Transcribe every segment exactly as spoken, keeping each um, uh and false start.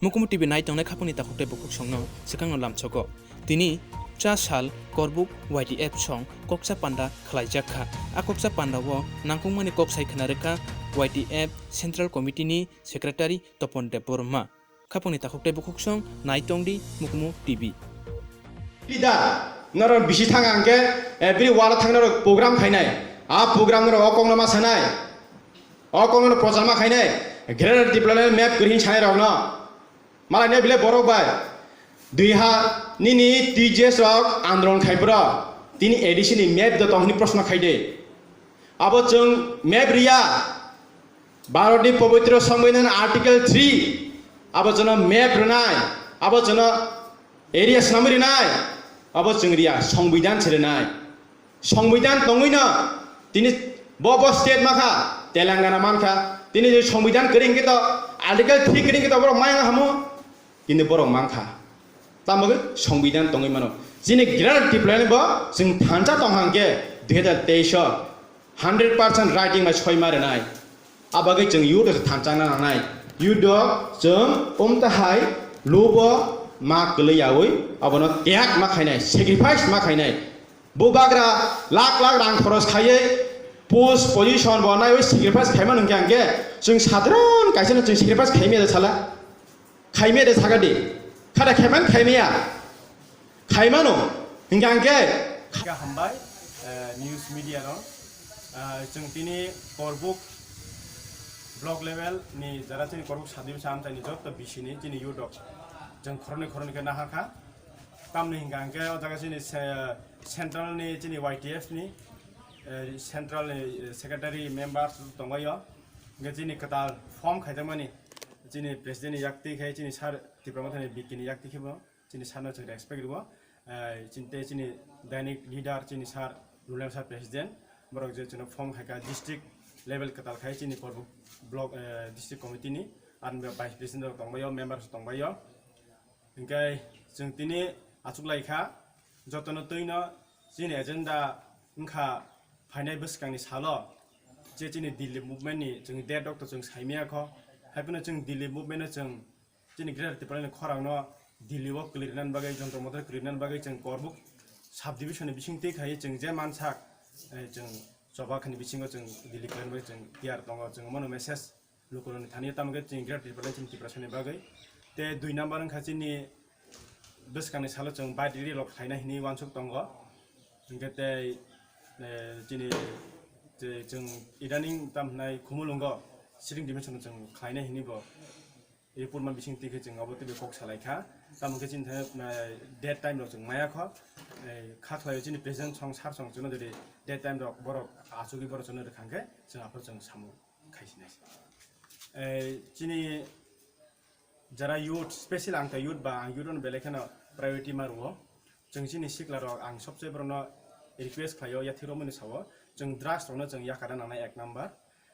Mukumu T V nai tongnai khapangni takhuk tei bukhuksongno swkangno lamsogo. Tini cha sal Korbuk Y T F song koksa panda khlaijak kha. A koksa pandao nangkukmani kok sai khna rwkha Y T F Central Committee ni Secretary Topon Debbarma. Khapangni takhuk tei bukhuksong nai tongdi Mukumu T V. Leader, norok bisi thang ang khe, eh, bini wala thang norok program khainai. A program norok o kokno ma sanai. O kokno prochar ma khainai. Greater Tipraland map kwrwi hin sanai rokno. Malai ne bile borok bai. Dui ha nini T J S rok andolon khai bro. Tini A D C ni map do tong hini proshno khai de. Abo chwng map riya. Bharatni pobitro Songbidan Article three, abo chwngno map rwnai, abo chwngno area swnamwi rwnai, abo chwng riya, Songbidan se rwnai. Songbidan tongwino tini bo bo state makha, Telangana mankha, tini je Songbidan kwrwi hwnkhe to Article three kwrwi hwnkhe to borok mayang hamo, kintu borok mankha. Tamo khe Songbidan tongwi mano. Chini Greater Tipraland bo chwng thansa tongkha hwnkhe dui hazar teis o hundred percent writing bai soi ma rwnai. Abagwi chwng youth rok thansa na nangnai. Youth rok chwng umtahai lubo ma kwlwi yaui abono tyak ma khainai, sacrifice ma khainai. Bubagra lakh lakh rang khoros khaiwi post position bo naiwi sacrifice khaima nungkhe hwnkhe chwng sadharon kaisa no chwng sacrifice khaimaya sala. Khaimaya de sakadi. Khada khaiman khaimaya. Khaimano. Hingke angke. Kha hambai, eh, news media no. Ah, chwng tini Korbuk block level ni jara chini Korbuk sub division amchaini jotto bisini chini youth rok. Chwng khoroknwi khoroknwi khe nahar kha. Tamni hingke angke o jaga chini se-, central ni chini Y T F ni, eh, central ni, eh, secretary members tongbaio. Hingke chini kwtal form khaijakmani. Chini president ni yakti khe chini sir Tipra Motha ni B K ni yakti khe bo chini sir no chwng respect rwo. Eh, chini tei chini dainik leader chini sir Rulem sir president borok je chwngno form khaikha district level kwtal khai chini Korbuk block, eh, district committee ni ar vice president rok tongbaio, members tongbaio. Hingke chwng tini achuk lai kha jotono twino chini agenda wngkha phainai bwskangni salo je chini Delhi movement ni chwng date rok to chwng saimaya kho. Haiphano chwng Delhi movement no chwng chini Greater Tipraland ni khorang no Delhi o kwlwi rwnani bagwi, Jantar Mantar kwlwi rwnani bagwi chwng Korbuk sub division ni bising twi khai chwng je mansak, eh, chwng choba khani bisingo chwng Delhi kwlwi rwnani bagwi chwng tiyar tongo, chwng omono message lukurokni thani tamo khe chini Greater Tipraland chini Tiprasani bagwi. Tei dui number wngkha chini bwskangni salo chwng bike rally rok khlaina hinwi uansuk tongo. Hingke tei, eh, chini, tei chwng idaning tam hwnai Khumulwngo sitting division chwng khlaina hinwi bo report ma bising twi khe chwng obo teibo kok salai kha. Tamo khe chini thani, eh, date time rok chwng maya kho. Eh, kha khlaio chini president song sir song chwngno jodi date time rok borok achugwi borok chwngno rwkha hwnkhe chwng aphuru chwng samung. Khaisinai se. Eh, chini jara youth, special ang ta youth ba ang youth no belai kheno priority ma rwo. Chwng chini sikla rok ang sobse borok no request khlaio, yathik romani sao. Chwng drugs rok no chwng yakana nangnai ek number.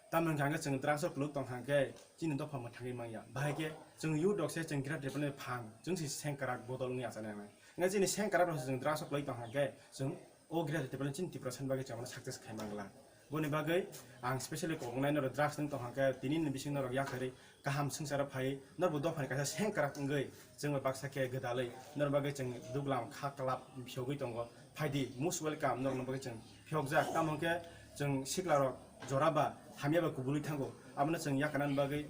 Tamni hwnkha hwnkhe chwng drugs o kwlwk tong hwnkhe chini dopha mwthangwi manya. Bahai khe chwng youth rok se chwng Greater Tipraland ni phang, chwng se sengkrak bodol wngya chana nangnai. Hwnkhe chini sengkrak rok se chwng drugs o kwlwk tong hwnkhe chwng o Greater Tipraland chini Tiprasani bagwi chwng success khai mangla. Boni bagwi ang specially kok wngnai norok drugs nwng tong hwnkhe tini ni bising norok yakarwi kaham swngcharo phai norbo dophani kaisa sengkrak wngwi chwng bai baksa khe gwdalwi norok bagwi chwng duglam kha kwlap phiyogwi tongo. Phaidi, most welcome norokno bagwi chwng phiyokjak. Tamo hwnkhe chwng siklarok jora ba hamya ba kubulwi thango. Abono chwng yakarnani bagwi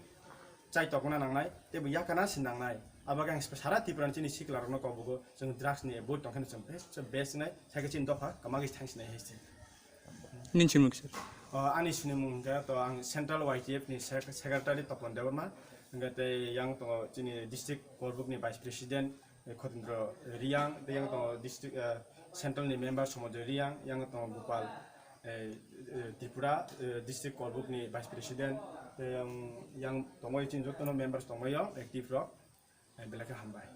chai tokna nangnai, teibo yakarna si nangnai. Abo khe ang sara Tripura ni chini sikla rokno kobugo, chwng drugs ni avoid tongkhe chwng best, best nai, sakhe chini dopha kwmagwi thang sinai hai se. Nini sinimung kisa? O, ani sinimung hwnkhe to ang Central Y T F ni sec-, Secretary Topon Debbarma, hwnkhe tei yang tongo chini district Korbuk ni Vice President, eh, Khotindro Riang, tei yang tongo district, eh, Central ni member Somojoy Riang, yang tongo Gopal, eh, eh, Tripura, eh, district Korbuk ni Vice President, tei yang, yang tongo chini jotono members tongbaio active rok, eh, belai khe hambai.